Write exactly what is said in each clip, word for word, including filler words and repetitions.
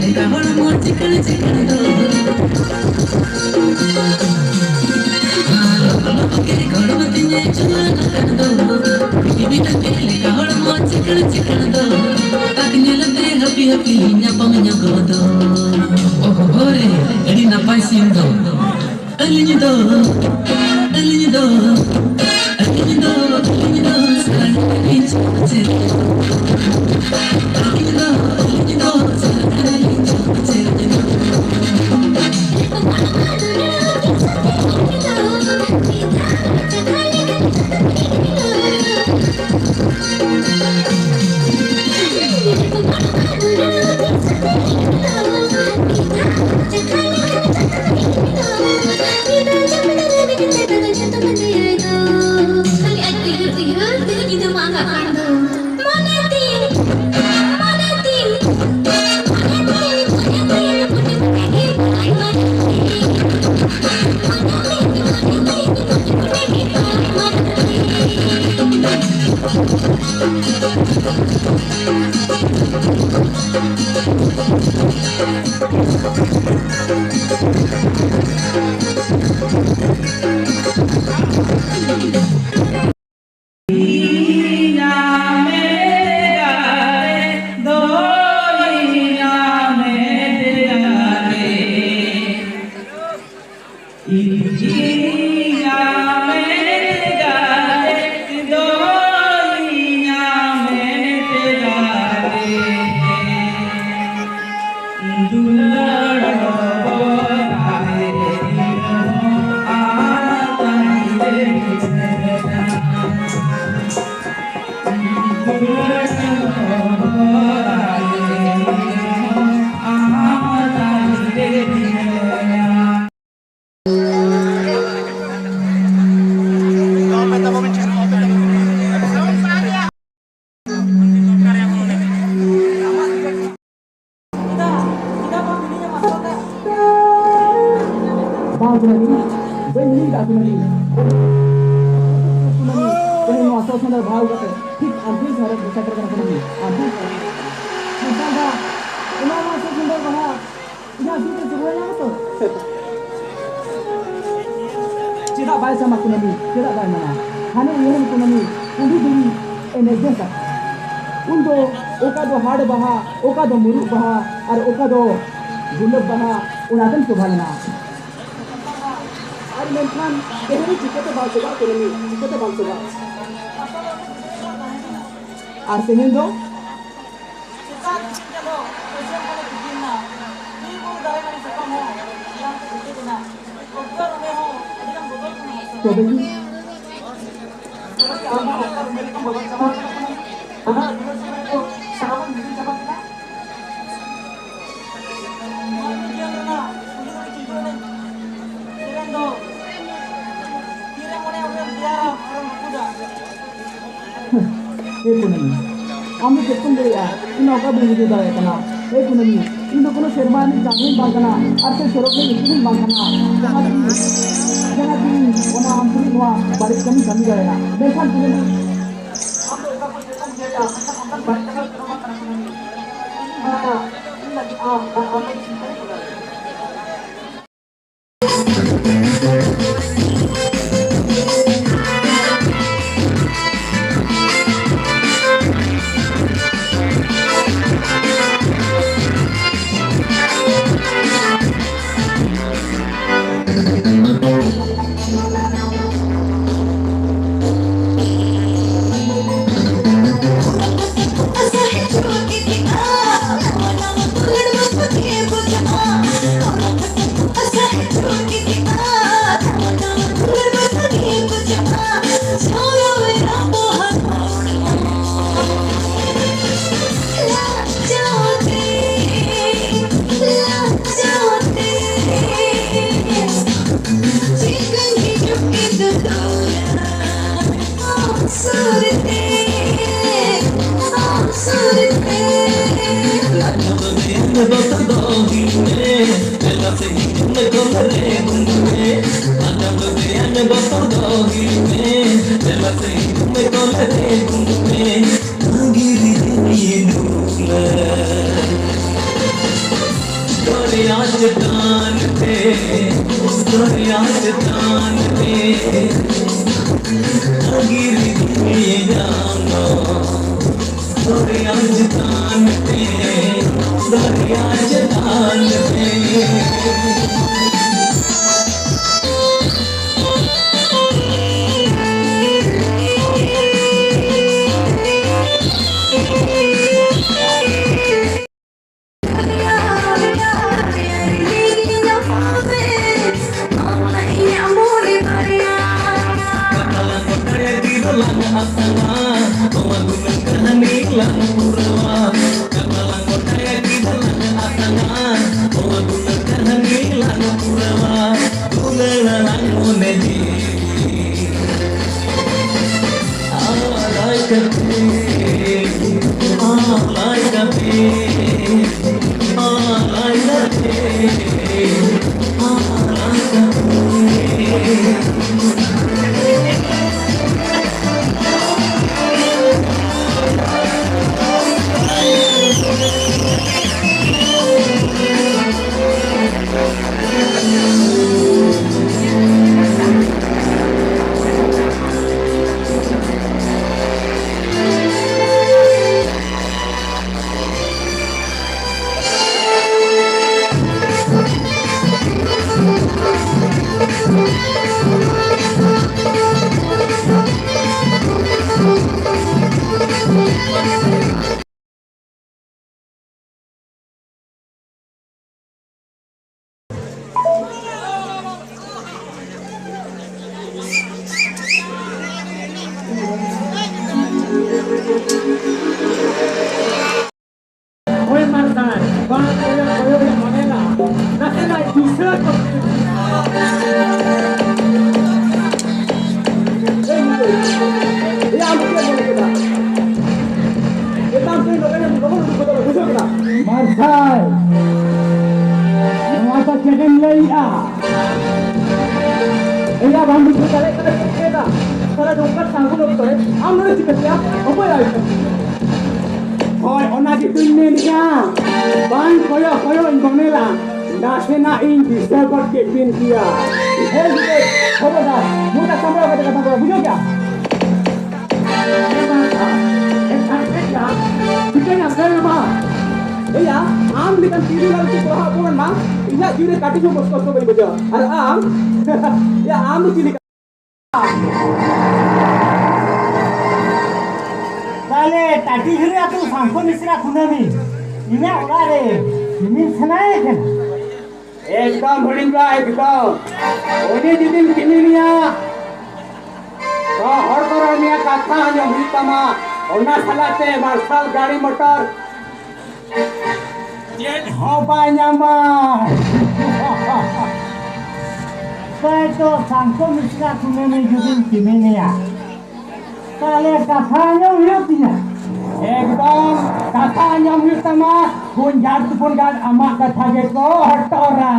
ᱞᱮᱠᱟ ᱦᱚᱲᱢᱚ ᱪᱤᱠᱟᱹᱲ ᱪᱤᱠᱟᱹᱲ ᱫᱚ᱾ ᱟᱨ ᱞᱚᱠ ᱞᱚᱠ ᱜᱮ ᱜᱚᱲᱚᱢ ᱛᱤᱧᱮ ᱡᱩᱣᱟᱹᱱ ᱟᱠᱟᱱ ᱫᱚ᱾ ᱵᱤᱴᱤ ᱵᱤᱴᱟᱹ ᱜᱮ ᱞᱮᱠᱟ ᱦᱚᱲᱢᱚ ᱪᱤᱠᱟᱹᱲ ᱪᱤᱠᱟᱹᱲ ᱫᱚ᱾ ᱛᱟᱠ ᱧᱮᱞ ᱛᱮ ᱦᱟᱹᱯᱤ ᱦᱟᱹᱯᱤ ᱧᱟᱯᱟᱢ ᱧᱚᱜᱚᱜ ᱫᱚ᱾ ᱳᱦᱳ ᱦᱳ ᱨᱮ, ᱟᱹᱰᱤ ᱱᱟᱯᱟᱭ ᱥᱤᱱ ᱫᱚ᱾ ᱟᱹᱞᱤᱧ ᱫᱚ, ᱟᱹᱞᱤᱧ ᱫᱚ, ᱟᱹᱞᱤᱧ ᱫᱚ, ᱟᱹᱞᱤᱧ ᱫᱚ ᱥᱟᱱᱛᱟᱲᱤ ᱪᱮᱫ? ᱟᱹᱞᱤᱧ ᱫᱚ, ᱟᱹᱞᱤᱧ ᱫᱚ ᱥᱟᱱᱛᱟᱲᱤ ᱪᱮᱫ? ᱠᱷᱟᱹᱞᱤ ᱟᱡ ᱩᱭᱦᱟᱹᱨ ᱩᱭᱦᱟᱹᱨ ᱛᱮ ᱧᱤᱫᱟᱹ ᱢᱟ ᱟᱸᱜᱟᱜ ᱠᱟᱱ ᱫᱚ᱾ ᱢᱚᱱᱮ ᱛᱤᱧ, ᱢᱚᱱᱮ ᱛᱤᱧ, ᱢᱚᱱᱮ ᱛᱤᱧ, ᱢᱚᱱᱮ ᱛᱤᱧ, ᱢᱚᱱᱮ ᱛᱤᱧ, ᱢᱚᱱᱮ ᱛᱤᱧ᱾ ᱵᱟᱝ ᱠᱩᱱᱟᱹᱢᱤ, ᱵᱟᱹᱧ ᱦᱤᱲᱤᱧ ᱠᱟᱜ ᱠᱩᱱᱟᱹᱢᱤ᱾ ᱠᱩᱱᱟᱹᱢᱤ, ᱛᱮᱦᱮᱧ ᱱᱚᱣᱟ ᱥᱚ ᱥᱚᱸᱫᱷᱟᱲ ᱵᱟᱦᱟ ᱟᱹᱜᱩ ᱠᱟᱛᱮ ᱴᱷᱤᱠ ᱟᱢ ᱴᱷᱮᱱ ᱥᱚᱦᱨᱟᱭ ᱥᱮᱴᱮᱨ ᱠᱟᱱᱟ ᱠᱩᱱᱟᱹᱢᱤ᱾ ᱟᱢ ᱴᱷᱮᱱ ᱥᱚᱦᱨᱟᱭ᱾ ᱢᱮᱱᱠᱷᱟᱱ ᱫᱟ, ᱚᱱᱟ ᱱᱚᱣᱟ ᱥᱚ ᱥᱚᱸᱫᱷᱟᱲ ᱵᱟᱦᱟ ᱤᱧᱟᱹᱜ ᱥᱩᱨ ᱨᱮ ᱥᱚᱦᱨᱟᱭ ᱧᱟᱢᱟ ᱛᱚ? ᱪᱮᱫᱟᱜ ᱵᱟᱭ ᱥᱟᱢᱟ ᱠᱩᱱᱟᱹᱢᱤ? ᱪᱮᱫᱟᱜ ᱵᱟᱭ ᱢᱟᱱᱟ? ᱦᱟᱱᱮ ᱩᱭᱦᱟᱹᱨ ᱠᱩᱱᱟᱹᱢᱤ, ᱠᱩᱞᱦᱤ ᱫᱷᱩᱲᱤ ᱮᱱᱮᱡ ᱫᱮᱥ ᱟᱠᱟᱫ᱾ ᱩᱱᱫᱚ ᱚᱠᱟ ᱫᱚ ᱦᱟᱴ ᱵᱟᱦᱟ, ᱚᱠᱟ ᱫᱚ ᱢᱩᱨᱩᱫ ᱵᱟᱦᱟ, ᱟᱨ ᱚᱠᱟ ᱫᱚ ᱜᱩᱞᱟᱹᱵ ᱵᱟᱦᱟ, ᱚᱱᱟ ᱛᱮᱢ ᱥᱚᱵᱷᱟ ᱞᱮᱱᱟ᱾ ᱟᱨ ᱢᱮᱱᱠᱷᱟᱱ ᱛᱮᱦᱮᱧ ᱪᱤᱠᱟᱹᱛᱮ ᱵᱟᱝ ᱥᱚᱵᱷᱟᱜ ᱠᱟᱱᱟ ᱱᱤᱭᱟᱹ? ᱪᱤᱠᱟᱹᱛᱮ ᱵᱟᱝ ᱥᱚᱵᱷᱟᱜ? ᱟᱨ ᱛᱮᱦᱮᱧ ᱫᱚ? ᱥᱮᱛᱟᱜ ᱛᱤᱠᱤᱱ ᱪᱟᱸᱫᱚ ᱵᱟᱹᱭᱥᱟᱹᱠᱷ ᱵᱚᱸᱜᱟ ᱛᱤᱠᱤᱱ ᱮᱱᱟ᱾ ᱵᱤᱨ ᱵᱩᱨᱩ ᱫᱟᱨᱮ ᱱᱟᱹᱲᱤ ᱥᱟᱠᱟᱢ ᱦᱚᱸ ᱦᱟᱞᱟᱝ ᱛᱮ ᱵᱷᱩᱴᱟᱹᱜ ᱮᱱᱟ᱾ ᱚᱠᱛᱚ ᱨᱩᱢᱮᱞ ᱦᱚᱸ ᱟᱹᱰᱤ ᱜᱟᱱ ᱵᱚᱫᱚᱞ ᱠᱟᱱᱟ᱾ ᱛᱚᱵᱮ ᱠᱤ? ᱛᱚᱵᱮ ᱠᱤ ᱟᱢ ᱦᱚᱸ ᱚᱠᱛᱚ ᱨᱩᱢᱮᱞ ᱞᱮᱠᱟᱢ ᱵᱚᱫᱚᱞ ᱪᱟᱵᱟ ᱟᱠᱟᱱᱟ? ᱱᱟᱦᱟᱜ ᱡᱩᱜᱽ ᱨᱮ ᱥᱟᱱᱟᱢ ᱵᱚᱱ ᱦᱤᱲᱤᱧ ᱪᱟᱵᱟ ᱠᱮᱫᱟ᱾ ᱢᱟᱹᱱᱢᱤ ᱡᱤᱭᱚᱱ ᱨᱮᱱᱟᱜ ᱠᱩᱞᱤ ᱫᱚ ᱪᱤᱱᱛᱟᱹ ᱨᱮ ᱥᱮᱨᱮᱧ ᱫᱚ ᱛᱤᱨᱮ ᱢᱚᱱᱮ ᱩᱱᱨᱮᱢ ᱛᱮᱭᱟᱨᱟ ᱟᱨᱮᱢ ᱨᱟᱹᱯᱩᱫᱟ᱾ ᱦᱮ ᱠᱩᱱᱟᱹᱢᱤ, ᱟᱢ ᱫᱚ ᱪᱮᱫ ᱠᱚᱢ ᱞᱟᱹᱭᱮᱜᱼᱟ? ᱤᱧ ᱢᱟ ᱚᱠᱟ ᱵᱟᱹᱧ ᱵᱩᱡᱷᱟᱹᱣ ᱫᱟᱲᱮᱭᱟᱜ ᱠᱟᱱᱟ᱾ ᱦᱮ ᱠᱩᱱᱟᱹᱢᱤ, ᱤᱧ ᱫᱚ ᱠᱳᱱᱳ ᱥᱮᱨᱢᱟ ᱨᱤᱱᱤᱡ ᱪᱟᱸᱫᱚ ᱦᱚᱸ ᱵᱟᱝ ᱠᱟᱱᱟ ᱟᱨ ᱥᱮ ᱥᱚᱨᱚᱜ ᱨᱤᱱᱤᱡ ᱤᱯᱤᱞ ᱦᱚᱸ ᱵᱟᱝ ᱠᱟᱱᱟ᱾ ᱡᱟᱦᱟᱸ ᱛᱤᱱ, ᱡᱟᱦᱟᱸ ᱛᱤᱱ ᱚᱱᱟ ᱟᱢ ᱛᱩᱞᱩᱡ ᱱᱚᱣᱟ ᱵᱟᱹᱲᱤᱡ ᱠᱟᱹᱢᱤ ᱠᱟᱹᱢᱤ ᱫᱟᱲᱮᱭᱟᱜᱼᱟ᱾ ᱢᱮᱱᱠᱷᱟᱱ ᱠᱩᱱᱟᱹᱢᱤ, ᱟᱢ ᱫᱚ ᱚᱠᱟ ᱠᱚ ᱫᱚᱨᱭᱟ ᱪᱮᱛᱟᱱ ᱛᱮ, ᱫᱚᱨᱭᱟ ᱪᱮᱛᱟᱱ ᱛᱮ, ᱟᱸᱜᱤᱨ ᱫᱩᱧ ᱧᱟᱢᱟ᱾ ᱫᱚᱨᱭᱟ ᱪᱮᱛᱟᱱ ᱛᱮ, ᱫᱚᱨᱭᱟ ᱪᱮᱛᱟᱱ ᱛᱮ᱾ ᱥᱟᱞᱟ ᱱᱚᱝᱠᱟ ᱥᱟᱹᱜᱩᱱ ᱚᱠᱛᱚ ᱨᱮ ᱟᱢ ᱱᱚᱰᱮ ᱪᱤᱠᱟᱹ ᱠᱮᱭᱟ? ᱚᱠᱚᱭ ᱟᱭ ᱠᱟᱱᱟ? ᱦᱳᱭ, ᱚᱱᱟ ᱜᱮᱛᱚᱧ ᱢᱮᱱᱮᱜᱼᱟ᱾ ᱵᱟᱝ ᱠᱚᱭᱚᱜ ᱠᱚᱭᱚᱜ ᱤᱧ ᱵᱚᱱᱮᱞᱟ, ᱱᱟᱥᱮᱱᱟᱜ ᱤᱧ ᱫᱤᱥᱟᱹ ᱜᱚᱫ ᱠᱮᱫ ᱵᱤᱱ ᱜᱮᱭᱟ᱾ ᱦᱮᱸ, ᱜᱤᱫᱟᱹᱨ, ᱠᱷᱚᱵᱚᱨᱫᱟᱨ, ᱢᱚᱪᱟ ᱥᱟᱢᱵᱲᱟᱣ ᱠᱟᱛᱮ ᱠᱟᱛᱷᱟ ᱠᱚ ᱵᱩᱡᱷᱟᱹᱣ ᱠᱮᱜᱼᱟ? ᱪᱤᱠᱟᱹᱭᱟ, ᱞᱟᱹᱭ ᱢᱮ ᱢᱟ᱾ ᱮᱭᱟ, ᱟᱢ ᱞᱮᱠᱟᱱ ᱛᱤᱨᱞᱟᱹ ᱞᱟᱹᱜᱤᱫ ᱠᱚᱲᱟ ᱦᱚᱯᱚᱱ ᱢᱟ, ᱤᱧᱟᱹᱜ ᱡᱤᱣᱤ ᱨᱮ ᱠᱟᱹᱴᱤᱡ ᱦᱚᱸ ᱠᱚᱥᱴᱚ ᱵᱟᱹᱧ ᱵᱩᱡᱷᱟᱹᱣᱟ᱾ ᱟᱨ ᱟᱢ, ᱭᱟ, ᱟᱢ ᱫᱚ ᱪᱮᱫ ᱞᱮᱠᱟ? ᱛᱟᱦᱞᱮ ᱴᱟᱴᱤ ᱡᱷᱩᱨᱤ ᱟᱹᱛᱩ ᱥᱟᱝᱠᱷᱚ ᱢᱤᱥᱨᱟ ᱠᱩᱱᱟᱹᱢᱤ ᱤᱧᱟᱹᱜ ᱚᱲᱟᱜ ᱨᱮ ᱤᱢᱤᱱ ᱥᱟᱱᱟᱭᱮ ᱠᱟᱱᱟ᱾ ᱮᱠᱫᱚᱢ ᱦᱩᱰᱤᱧ ᱵᱟ, ᱮᱠᱫᱚᱢ᱾ ᱩᱱᱤ ᱡᱩᱫᱤᱢ ᱠᱤᱢᱤᱱᱮᱭᱟ, ᱛᱚ ᱦᱚᱲ ᱠᱚ ᱨᱚᱲ ᱢᱮᱭᱟ, ᱠᱟᱛᱷᱟ ᱟᱸᱡᱚᱢ ᱦᱩᱭᱩᱜ ᱛᱟᱢᱟ᱾ ᱚᱱᱟ ᱥᱟᱞᱟᱜ ᱛᱮ ᱢᱟᱨᱥᱟᱞ ᱜᱟᱹᱲᱤ ᱢᱚᱴᱚᱨ ᱪᱮᱫ ᱦᱚᱸ ᱵᱟᱭ ᱧᱟᱢᱟ᱾ ᱛᱟᱭ ᱛᱚ ᱥᱟᱝᱠᱷᱚ ᱢᱤᱥᱨᱟ ᱠᱩᱱᱟᱹᱢᱤ ᱡᱩᱫᱤᱢ ᱠᱤᱢᱤᱱᱮᱭᱟ, ᱛᱟᱦᱞᱮ ᱠᱟᱛᱷᱟ ᱟᱸᱡᱚᱢ ᱦᱩᱭᱩᱜ ᱛᱤᱧᱟ᱾ ᱮᱠᱫᱚᱢ ᱠᱟᱛᱷᱟ ᱟᱸᱡᱚᱢ ᱦᱩᱭᱩᱜ ᱛᱟᱢᱟ᱾ ᱵᱚᱱ ᱡᱟᱨ ᱛᱩᱯᱩᱱ ᱜᱟᱲ ᱟᱢᱟᱜ ᱠᱟᱛᱷᱟ ᱜᱮᱠᱚ ᱦᱚᱴᱚᱨᱟ᱾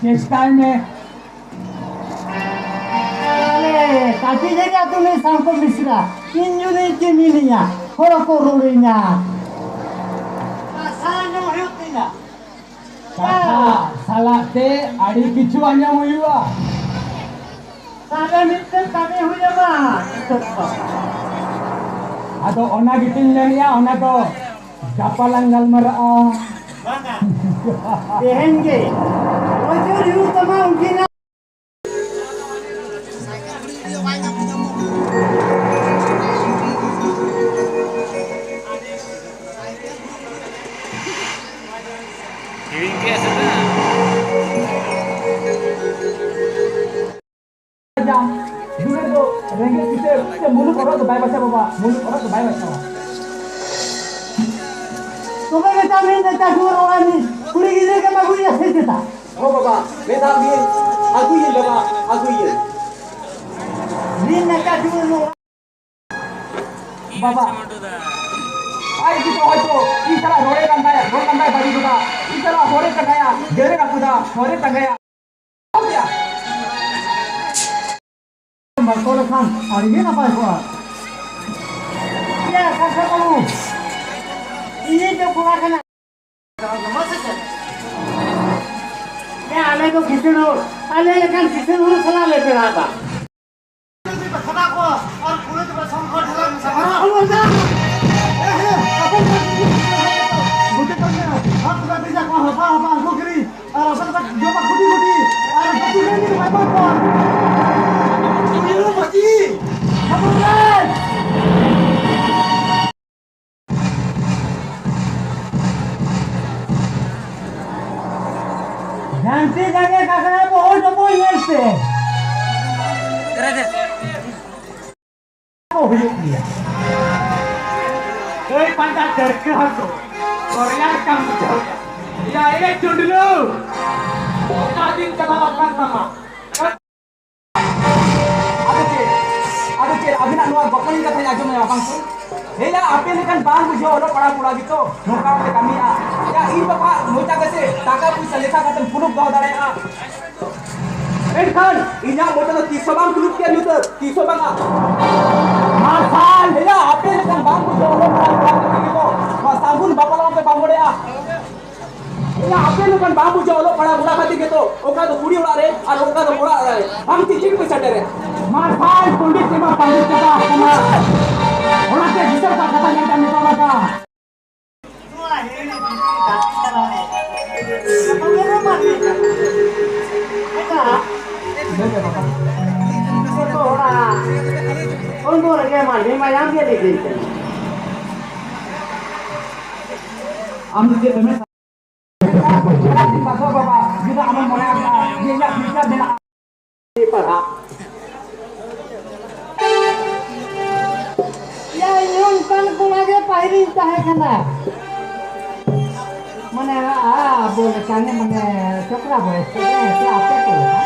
ᱪᱮᱥᱴᱟᱭ ᱢᱮ᱾ ᱛᱟᱦᱞᱮ ᱠᱟᱹᱴᱤᱡ ᱨᱮᱜᱮ ᱟᱹᱛᱩ ᱨᱤᱱᱤᱡ ᱥᱟᱝᱠᱚ ᱢᱤᱥᱨᱟ, ᱤᱧ ᱡᱩᱫᱤ ᱪᱮᱫ ᱢᱤᱱᱟᱹᱧᱟ, ᱦᱚᱲ ᱠᱚ ᱨᱚᱲᱤᱧᱟ᱾ ᱠᱟᱛᱷᱟ ᱟᱸᱡᱚᱢ ᱦᱩᱭᱩᱜ ᱛᱤᱧᱟ᱾ ᱠᱟᱛᱷᱟ ᱥᱟᱞᱟᱜ ᱛᱮ ᱟᱹᱰᱤ ᱠᱤᱪᱷᱩ ᱟᱸᱡᱚᱢ ᱦᱩᱭᱩᱜᱼᱟ᱾ ᱛᱟᱦᱞᱮ ᱢᱤᱫᱴᱮᱱ ᱠᱟᱹᱢᱤ ᱦᱩᱭ ᱟᱢᱟ᱾ ᱟᱫᱚ ᱚᱱᱟ ᱜᱮᱛᱤᱧ ᱢᱮᱱᱮᱜᱼᱟ, ᱚᱱᱟ ᱫᱚ ᱜᱟᱯᱟ ᱞᱟᱝ ᱜᱟᱞᱢᱟᱨᱟᱜᱼᱟ᱾ ᱵᱟᱝᱟ᱾ ᱛᱮᱦᱮᱧ ᱜᱮ ᱱᱚᱡᱚᱨ ᱦᱩᱭᱩᱜ ᱛᱟᱢᱟ ᱩᱱᱠᱤᱱᱟᱜ᱾ ᱦᱤᱲᱤᱧ ᱠᱮᱜᱼᱟ ᱥᱮ ᱵᱟᱝ? ᱡᱟᱢ, ᱫᱩᱞᱟᱹᱲ ᱫᱚ ᱨᱮᱸᱜᱮᱡ ᱠᱤᱥᱟᱹᱬ ᱥᱮ ᱢᱩᱞᱩᱠ ᱚᱨᱚᱜ ᱫᱚ ᱵᱟᱭ ᱵᱟᱪᱷᱟᱣᱟ ᱵᱟᱵᱟ, ᱢᱩᱞᱩᱠ ᱚᱨᱚᱜ ᱫᱚ ᱵᱟᱭ ᱵᱟᱪᱷᱟᱣᱟ᱾ ᱛᱚᱵᱮ ᱢᱮᱛᱟᱢ ᱤᱧ ᱫᱚ ᱪᱟᱹᱰᱩᱣᱟᱹ ᱚᱲᱟᱜ ᱨᱤᱱᱤᱡ ᱠᱩᱲᱤ ᱜᱤᱫᱽᱨᱟᱹ ᱜᱮᱢ ᱟᱹᱜᱩᱭᱮᱭᱟ ᱥᱮ ᱪᱮᱛᱟ? ᱦᱚᱸ ᱵᱟᱵᱟ, ᱢᱤᱫ ᱫᱷᱟᱣ ᱜᱮ ᱟᱹᱜᱩᱭᱮᱭᱟᱹᱧ ᱵᱟᱵᱟ, ᱟᱹᱜᱩᱭᱮᱭᱟᱹᱧ᱾ ᱨᱤᱱ ᱱᱟᱠᱟ ᱪᱩᱲᱟᱹ ᱱᱚᱣᱟ ᱵᱟᱵᱟ᱾ ᱟᱡ ᱜᱮᱛᱚ ᱦᱚᱭᱛᱳ ᱤᱧ ᱥᱟᱞᱟᱜ ᱨᱚᱲᱮ ᱠᱟᱱ ᱛᱟᱭᱟ, ᱨᱚᱲ ᱠᱟᱱ ᱛᱟᱭᱟ ᱵᱟᱹᱜᱤ ᱠᱮᱫᱟ, ᱤᱧ ᱥᱟᱞᱟᱜ ᱦᱚᱨᱮ ᱛᱟᱸᱜᱟᱭᱟ, ᱰᱮᱨᱮ ᱨᱟᱹᱯᱩᱫᱟ, ᱦᱚᱨᱮ ᱛᱟᱸᱜᱟᱭᱟ᱾ ᱵᱟᱠᱚ ᱞᱮᱠᱷᱟᱱ ᱟᱹᱰᱤ ᱜᱮ ᱱᱟᱯᱟᱭ ᱠᱚᱜᱼᱟ᱾ ᱮᱭᱟ ᱥᱟᱨᱥᱟ ᱵᱟᱹᱵᱩ, ᱤᱧᱤᱡ ᱫᱚ ᱠᱚᱲᱟ ᱠᱟᱱᱟ᱾ ᱮᱭᱟ, ᱟᱞᱮ ᱫᱚ ᱠᱤᱥᱟᱹᱬ ᱦᱚᱲ, ᱟᱞᱮ ᱞᱮᱠᱟᱱ ᱠᱤᱥᱟᱹᱬ ᱦᱚᱲ ᱥᱟᱞᱟᱜ ᱞᱮ ᱯᱮᱲᱟᱜᱼᱟ᱾ ᱠᱷᱟᱛᱟ ᱠᱚ ᱟᱨ ᱠᱩᱲᱤ ᱫᱚ ᱥᱚᱝᱠᱚᱴ ᱡᱮᱞᱟ ᱢᱮᱥᱟ ᱵᱟᱲᱟ᱾ ᱟᱞᱚ ᱫᱟ᱾ ᱜᱩᱴᱤ ᱠᱚ ᱢᱮ, ᱦᱟᱛ ᱠᱚ ᱵᱤᱡᱟ ᱠᱚ ᱦᱟᱯᱟ ᱦᱟᱯᱟ ᱦᱟᱹᱠᱩ ᱠᱤᱨᱤᱧ᱾ ᱟᱨ ᱟᱯᱮ ᱫᱚᱯᱮ ᱡᱚᱢᱟ ᱠᱩᱴᱤ ᱠᱩᱴᱤ᱾ ᱟᱨ ᱵᱟᱹᱪᱩ ᱨᱮ ᱱᱤᱭᱟᱹ ᱵᱟᱭ ᱵᱟᱝ ᱠᱚᱣᱟ᱾ ᱩᱭᱩ ᱵᱟᱹᱪᱤ᱾ ᱦᱟᱹᱠᱩ ᱨᱮ᱾ ᱡᱷᱟᱱᱥᱤ ᱡᱟᱸᱜᱮ ᱠᱟᱠᱲᱟ ᱵᱚᱦᱚᱜ ᱰᱚᱵᱚᱜ ᱧᱮᱞ ᱯᱮ᱾ ᱠᱚ ᱦᱩᱭᱩᱜ ᱜᱮᱭᱟ᱾ ᱜᱟᱹᱭ ᱯᱟᱸᱡᱟ ᱰᱟᱹᱲᱠᱟᱹ ᱦᱟᱹᱠᱩ ᱫᱚᱨᱭᱟ ᱞᱮᱠᱟᱢ ᱵᱩᱡᱷᱟᱹᱣ ᱠᱮᱫᱟ᱾ ᱭᱟ ᱮ ᱪᱩᱰᱞᱩ, ᱚᱠᱟ ᱫᱤᱱ ᱪᱟᱵᱟᱜ ᱠᱟᱱ ᱛᱟᱢᱟ? ᱟᱫᱚ ᱪᱮᱫ, ᱟᱫᱚ ᱪᱮᱫ, ᱟᱹᱵᱤᱱᱟᱜ ᱱᱚᱣᱟ ᱜᱚᱯᱚᱞᱤ ᱠᱟᱛᱷᱟᱧ ᱟᱸᱡᱚᱢ ᱧᱟᱢᱟ ᱵᱟᱝ ᱥᱮ? ᱦᱮᱸᱭᱟ, ᱟᱯᱮ ᱞᱮᱠᱟᱱ ᱵᱟᱝ ᱵᱩᱡᱷᱟᱹᱣ ᱚᱞᱚᱜ ᱯᱟᱲᱦᱟᱣ ᱠᱚᱲᱟ ᱜᱮᱛᱚ ᱱᱚᱝᱠᱟ ᱯᱮ ᱠᱟᱹᱢᱤᱭᱟ᱾ ᱭᱟ, ᱤᱧ ᱵᱟᱵᱟ ᱢᱚᱪᱟ ᱜᱮᱥᱮ ᱴᱟᱠᱟ ᱯᱩᱭᱥᱟᱹ ᱞᱮᱠᱷᱟ ᱠᱟᱛᱮᱢ ᱠᱩᱞᱩᱯ ᱫᱚᱦᱚ ᱫᱟᱲᱮᱭᱟᱜᱼᱟ᱾ ᱢᱮᱱᱠᱷᱟᱱ ᱤᱧᱟᱹᱜ ᱢᱚᱪᱟ ᱫᱚ ᱛᱤᱥ ᱦᱚᱸ ᱵᱟᱝ ᱠᱩᱞᱩᱯ ᱠᱮᱭᱟ ᱧᱩᱛᱟᱹ, ᱛᱤᱥ ᱦᱚᱸ ᱵᱟᱝᱟ᱾ ᱢᱟᱨᱥᱟᱞ! ᱦᱮᱸᱭᱟ, ᱟᱯᱮ ᱞᱮᱠᱟᱱ ᱵᱟᱝ ᱵᱩᱡᱷᱟᱹᱣ ᱚᱞᱚᱜ ᱯᱟᱲᱦᱟᱣ ᱠᱚᱲᱟ ᱠᱚ ᱛᱮᱜᱮ ᱫᱚ ᱱᱚᱣᱟ ᱥᱟᱹᱜᱩᱱ ᱵᱟᱯᱞᱟ ᱦᱚᱸᱯᱮ ᱵᱟᱝ ᱵᱟᱲᱟᱭᱟ᱾ ᱦᱮᱸᱭᱟ, ᱟᱯᱮ ᱞᱮᱠᱟᱱ ᱵᱟᱝ ᱵᱩᱡᱷᱟᱹᱣ ᱚᱞᱚᱜ ᱯᱟᱲᱦᱟᱣ ᱠᱚᱲᱟ ᱠᱷᱟᱹᱛᱤᱨ ᱜᱮᱛᱚ ᱚᱠᱟ ᱫᱚ ᱠᱩᱲᱤ ᱚᱲᱟᱜ ᱨᱮ ᱟᱨ ᱚᱠᱟ ᱫᱚ ᱠᱚᱲᱟ ᱚᱲᱟᱜ ᱨᱮ ᱵᱟᱝ ᱪᱮᱫ ᱪᱮᱫ ᱯᱮ ᱥᱮᱴᱮᱨᱮᱫ᱾ ᱢᱟᱨᱥᱟᱞ ᱯᱚᱱᱰᱤᱛ ᱮᱢᱟ ᱯᱟᱱᱰᱤᱛ ᱠᱟᱛᱷᱟ ᱠᱟᱱᱟ᱾ ᱚᱱᱟᱛᱮ ᱫᱤᱥᱚᱢ ᱠᱚ ᱠᱟᱛᱷᱟ ᱧᱮᱞ ᱠᱟᱜ ᱢᱮ ᱛᱟᱵᱚᱱᱟ᱾ ᱟᱢ ᱫᱚ ᱪᱮᱫ ᱯᱮ ᱢᱮᱱᱟ? ᱵᱟᱵᱟ, ᱡᱩᱫᱤ ᱟᱢᱮᱢ ᱢᱚᱱᱮ ᱟᱠᱟᱫᱼᱟ ᱡᱮ ᱤᱧᱟᱹᱜ future ᱢᱮᱱᱟᱜᱼᱟ, ᱯᱟᱲᱦᱟᱜ᱾ ᱭᱟ, ᱤᱧ ᱦᱚᱸ ᱚᱱᱠᱟᱱ ᱠᱚᱲᱟ ᱜᱮ ᱯᱟᱹᱦᱤᱞᱤᱧ ᱛᱟᱦᱮᱸ ᱠᱟᱱᱟ᱾ ᱢᱟᱱᱮ, ᱟ-, ᱟᱵᱚ ᱞᱮᱠᱟᱱ ᱢᱟᱱᱮ ᱪᱚᱠᱨᱟ ᱵᱚᱭᱮᱥ ᱠᱚ ᱥᱮ ᱟᱯᱮ ᱠᱚ ᱞᱮᱠᱟ᱾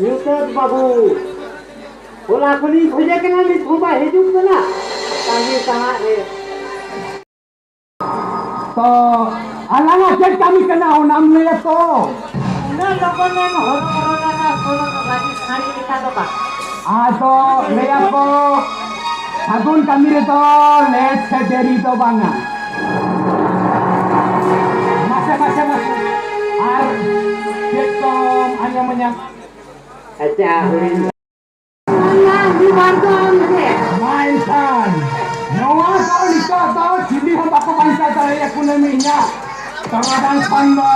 ᱧᱩᱛᱟᱹᱛ ᱵᱟᱹᱵᱩ᱾ ᱚᱱᱟ ᱠᱷᱚᱱᱤᱧ ᱠᱷᱚᱡᱮ ᱠᱟᱱᱟ, ᱱᱤᱛ ᱦᱚᱸ ᱵᱟᱭ ᱦᱤᱡᱩᱜ ᱠᱟᱱᱟ᱾ ᱛᱟᱺᱜᱤ ᱛᱟᱦᱟᱸᱜ ᱨᱮ᱾ ᱛᱚ, ᱟᱞᱟᱝᱟᱜ ᱪᱮᱫ ᱠᱟᱹᱢᱤ ᱠᱟᱱᱟ, ᱚᱱᱟᱢ ᱞᱟᱹᱭᱟ ᱛᱚ? ᱩᱱᱟᱹᱜ ᱞᱚᱜᱚᱱ ᱮᱢ ᱦᱚᱨᱚ ᱵᱚᱨᱚ ᱞᱮᱱᱟ, ᱠᱳᱱᱳ ᱨᱟᱡᱮᱥ ᱠᱷᱟᱱᱤ ᱞᱮᱠᱟ ᱫᱚ ᱵᱟᱝ᱾ ᱟᱫᱚ ᱞᱟᱹᱭᱟ ᱠᱚ, ᱥᱟᱹᱜᱩᱱ ᱠᱟᱹᱢᱤ ᱨᱮᱫᱚ ᱞᱮᱴ ᱥᱮ ᱫᱮᱨᱤ ᱫᱚ ᱵᱟᱝᱟ᱾ ᱢᱟᱥᱮ, ᱢᱟᱥᱮ, ᱢᱟᱥᱮ᱾ ᱟᱨ ᱪᱮᱫ ᱠᱚᱢ ᱟᱸᱡᱚᱢᱟᱹᱧᱟ? ᱟᱪᱪᱷᱟ, ᱦᱩᱭ᱾ ᱢᱟ ᱮᱱᱠᱷᱟᱱ, ᱱᱚᱣᱟ ᱫᱚ ᱱᱤᱛᱚᱜ ᱫᱚ ᱪᱤᱞᱤ ᱦᱚᱸ ᱵᱟᱠᱚ ᱵᱟᱧᱪᱟᱣ ᱫᱟᱲᱮᱭᱟᱜᱼᱟ ᱠᱩᱱᱟᱹᱢᱤ ᱤᱧᱟᱹᱜ ᱥᱚᱢᱟᱫᱷᱟᱱ ᱠᱷᱚᱱ ᱫᱚ᱾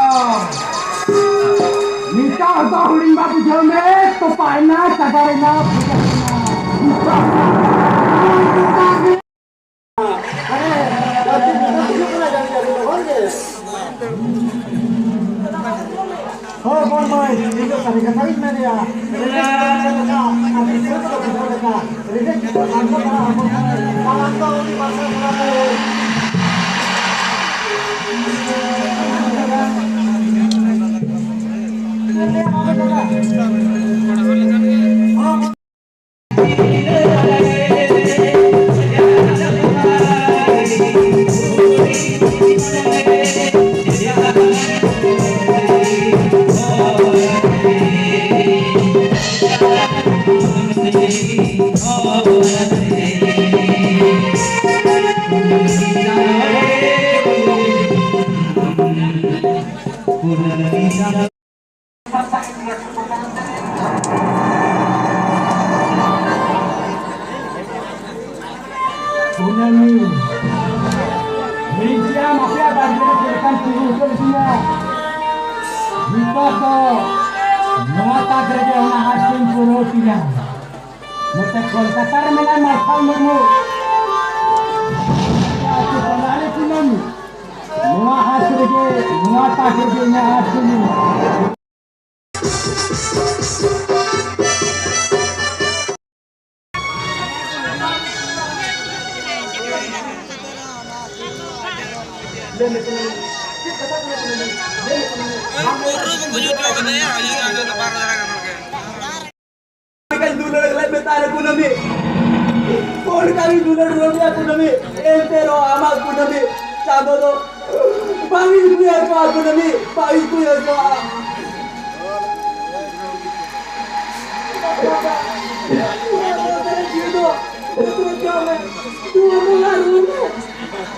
ᱱᱤᱛᱚᱜ ᱫᱚ ᱦᱩᱰᱤᱧ ᱵᱟ ᱵᱩᱡᱷᱟᱹᱣ ᱢᱮ, ᱛᱚᱯᱟᱭᱮᱱᱟ, ᱪᱟᱜᱟᱲᱮᱱᱟ, ᱵᱷᱩᱜᱟᱹᱜ ᱮᱱᱟ᱾ ᱦᱳᱭ, ᱵᱚᱱ ᱢᱟᱹᱭ, ᱤᱧ ᱫᱚ ᱥᱟᱹᱨᱤ ᱠᱟᱛᱷᱟ ᱜᱤᱧ ᱢᱮᱱᱮᱜᱼᱟ᱾ ᱨᱮᱸᱜᱮᱡ ᱦᱚᱲ ᱠᱚᱫᱚ ᱵᱩᱡᱷᱟᱹᱣ ᱞᱮᱠᱟ, ᱟᱨ ᱠᱤᱥᱟᱹᱬ ᱠᱚᱫᱚ ᱠᱤᱥᱟᱹᱬ ᱞᱮᱠᱟ᱾ ᱨᱮᱸᱜᱮᱡ ᱠᱚᱫᱚ ᱥᱟᱱᱛᱚ ᱠᱟᱱᱟ ᱦᱚᱲᱢᱚ ᱠᱚᱨᱮ᱾ ᱛᱟᱞᱟᱝ ᱫᱚ ᱩᱱᱤ ᱢᱟᱨᱥᱟᱞ ᱠᱟᱱᱟ ᱠᱚ᱾ ᱠᱩᱱᱟᱹᱢᱤ᱾ ᱴᱷᱤᱠ ᱜᱮᱭᱟ, ᱟᱯᱮᱭᱟᱜ ᱵᱟᱲᱜᱮ ᱨᱮ ᱪᱮᱫ ᱞᱮᱠᱟᱢ ᱛᱤᱸᱜᱩ ᱦᱚᱪᱚ ᱞᱤᱫᱤᱧᱟ? ᱱᱤᱛᱚᱜ ᱫᱚ ᱱᱚᱣᱟ ᱛᱟᱠ ᱨᱮᱜᱮ ᱚᱱᱟ ᱟᱸᱥ ᱫᱚᱧ ᱯᱩᱨᱟᱹᱣ ᱛᱤᱧᱟ᱾ ᱱᱚᱛᱮ ᱠᱳᱞᱠᱟᱛᱟ ᱨᱮ ᱢᱮᱱᱟᱭ ᱢᱟᱨᱥᱟᱞ ᱢᱩᱨᱢᱩ᱾ ᱟᱹᱛᱩ ᱴᱚᱞᱟ ᱨᱮ ᱠᱩᱱᱟᱹᱢᱤ᱾ ᱱᱚᱣᱟ ᱟᱸᱥ ᱨᱮᱜᱮ, ᱱᱚᱣᱟ ᱛᱟᱠ ᱨᱮᱜᱮ ᱤᱧᱟᱹᱜ ᱟᱸᱥ ᱫᱚᱧ ᱛᱟᱦᱞᱮ ᱠᱩᱱᱟᱹᱢᱤ, ᱚᱱᱠᱟ ᱜᱮ ᱫᱩᱞᱟᱹᱲ ᱫᱩᱞᱟᱹᱲ ᱜᱮᱭᱟ ᱠᱩᱱᱟᱹᱢᱤ, ᱮᱱᱛᱮ ᱨᱮᱦᱚᱸ ᱟᱢᱟᱜ ᱠᱩᱱᱟᱹᱢᱤ ᱪᱟᱸᱫᱚ ᱫᱚ ᱵᱟᱝ ᱤᱧ ᱠᱩᱭᱟᱹ ᱦᱚᱪᱚᱣᱟᱜᱼᱟ ᱠᱩᱱᱟᱹᱢᱤ, ᱵᱟᱝ ᱤᱧ ᱠᱩᱭᱟᱹ ᱦᱚᱪᱚᱣᱟᱜᱼᱟ᱾ ᱡᱤᱣᱤ ᱫᱚ ᱵᱚᱫᱚᱞ ᱦᱚᱪᱚᱣᱟᱜ ᱢᱮ, ᱱᱚᱣᱟ ᱵᱚᱸᱜᱟ ᱨᱩᱣᱟᱹᱲ ᱢᱮ᱾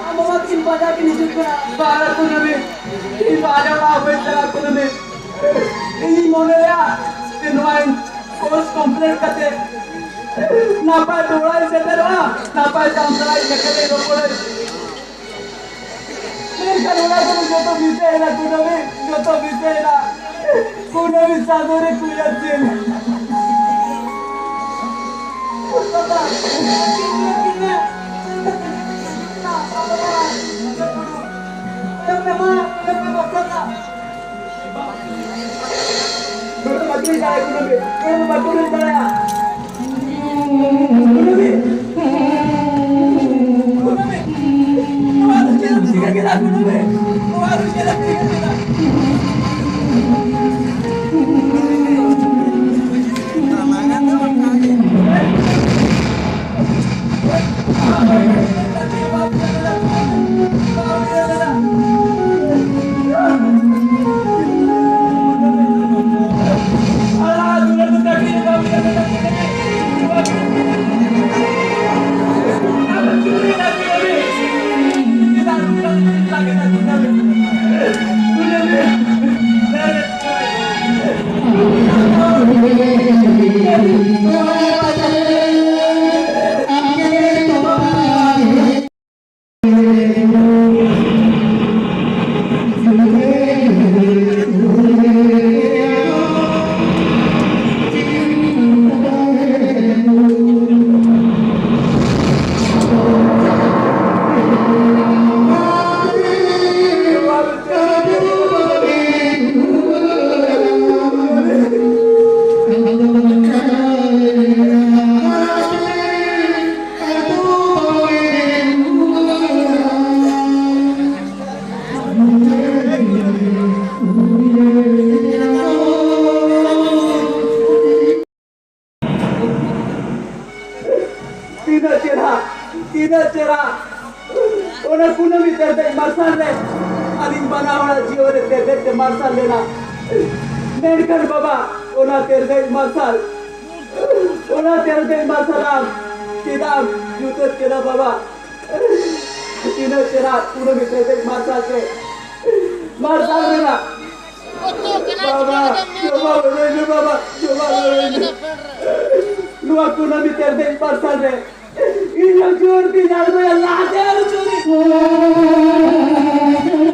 ᱟᱢ ᱵᱟᱵᱟ ᱛᱟᱹᱠᱤᱱ ᱵᱟᱡᱟᱨ ᱠᱤᱱ ᱦᱤᱡᱩᱜ ᱠᱟᱱᱟ᱾ ᱵᱟᱝᱟ ᱠᱩᱱᱟᱹᱢᱤ, ᱤᱧ ᱵᱟᱡᱟᱨ ᱚᱲᱟᱜ ᱵᱟᱹᱧ ᱪᱟᱞᱟᱜᱼᱟ ᱠᱩᱱᱟᱹᱢᱤ᱾ ᱤᱧᱤᱧ ᱢᱚᱱᱮᱭᱟ ᱡᱮ ᱱᱚᱣᱟ course complete ᱠᱟᱛᱮ ᱱᱟᱯᱟᱭ ᱛᱮ ᱚᱲᱟᱜ ᱤᱧ ᱥᱮᱴᱮᱨᱚᱜᱼᱟ, ᱱᱟᱯᱟᱭ ᱛᱮ ᱟᱢ ᱥᱟᱞᱟᱜ ᱤᱧ ᱧᱮᱯᱮᱞ ᱤᱧ ᱨᱚᱯᱚᱲᱟᱹᱧ᱾ ᱢᱮᱱᱠᱷᱟᱱ ᱚᱱᱟ ᱠᱚᱫᱚ ᱡᱚᱛᱚ ᱵᱤᱛᱟᱹᱭᱮᱱᱟ ᱠᱩᱱᱟᱹᱢᱤ, ᱡᱚᱛᱚ ᱵᱤᱛᱟᱹᱭᱮᱱᱟ᱾ ᱠᱩᱱᱟᱹᱢᱤ ᱪᱟᱸᱫᱳ ᱨᱮ ᱠᱩᱭᱟᱨ ᱪᱮᱱ᱾ ᱱᱚᱰᱮ ᱫᱚ ᱵᱟᱠᱚ ᱦᱮᱡ ᱫᱟᱲᱮᱭᱟᱜᱼᱟ ᱠᱩᱱᱟᱹᱢᱤ, ᱱᱚᱰᱮ ᱫᱚ ᱵᱟᱠᱚ ᱦᱮᱡ ᱫᱟᱲᱮᱭᱟᱜᱼᱟ᱾ ᱚᱱᱟ ᱠᱩᱱᱟᱹᱢᱤ ᱛᱮᱨᱫᱮᱡ ᱢᱟᱨᱥᱟᱞ ᱨᱮ ᱟᱹᱞᱤᱧ ᱵᱟᱱᱟ ᱦᱚᱲᱟᱜ ᱡᱤᱭᱚᱱ ᱨᱮ ᱛᱮᱨᱫᱮᱡ ᱛᱮ ᱢᱟᱨᱥᱟᱞ ᱞᱮᱱᱟ᱾ ᱢᱮᱱᱠᱷᱟᱱ ᱵᱟᱵᱟ, ᱚᱱᱟ ᱛᱮᱨᱫᱮᱡ ᱢᱟᱨᱥᱟᱞ, ᱚᱱᱟ ᱛᱮᱨᱫᱮᱡ ᱢᱟᱨᱥᱟᱞ ᱟᱢ ᱪᱮᱫᱟᱜ ᱮᱢ ᱧᱩᱛᱟᱹᱛ ᱠᱮᱫᱟ ᱵᱟᱵᱟ? ᱛᱤᱱᱟᱹᱜ ᱪᱮᱦᱨᱟ ᱠᱩᱱᱟᱹᱢᱤ ᱛᱮᱨᱫᱮᱡ ᱢᱟᱨᱥᱟᱞ ᱛᱮ ᱢᱟᱨᱥᱟᱞ ᱞᱮᱱᱟ᱾ ᱵᱟᱵᱟ, ᱡᱚᱢᱟ ᱞᱟᱹᱭ ᱢᱮ ᱵᱟᱵᱟ, ᱡᱚᱢᱟ ᱞᱟᱹᱭ ᱢᱮ᱾ ᱱᱚᱣᱟ ᱠᱩᱱᱟᱹᱢᱤ ᱛᱮᱨᱫᱮᱡ ᱢᱟᱨᱥᱟᱞ ᱨᱮ ᱤᱧ ᱦᱚᱸ ᱡᱳᱨ ᱛᱤᱧ ᱟᱬᱜᱚᱭᱟ ᱞᱟᱦᱟ ᱥᱮᱫ᱾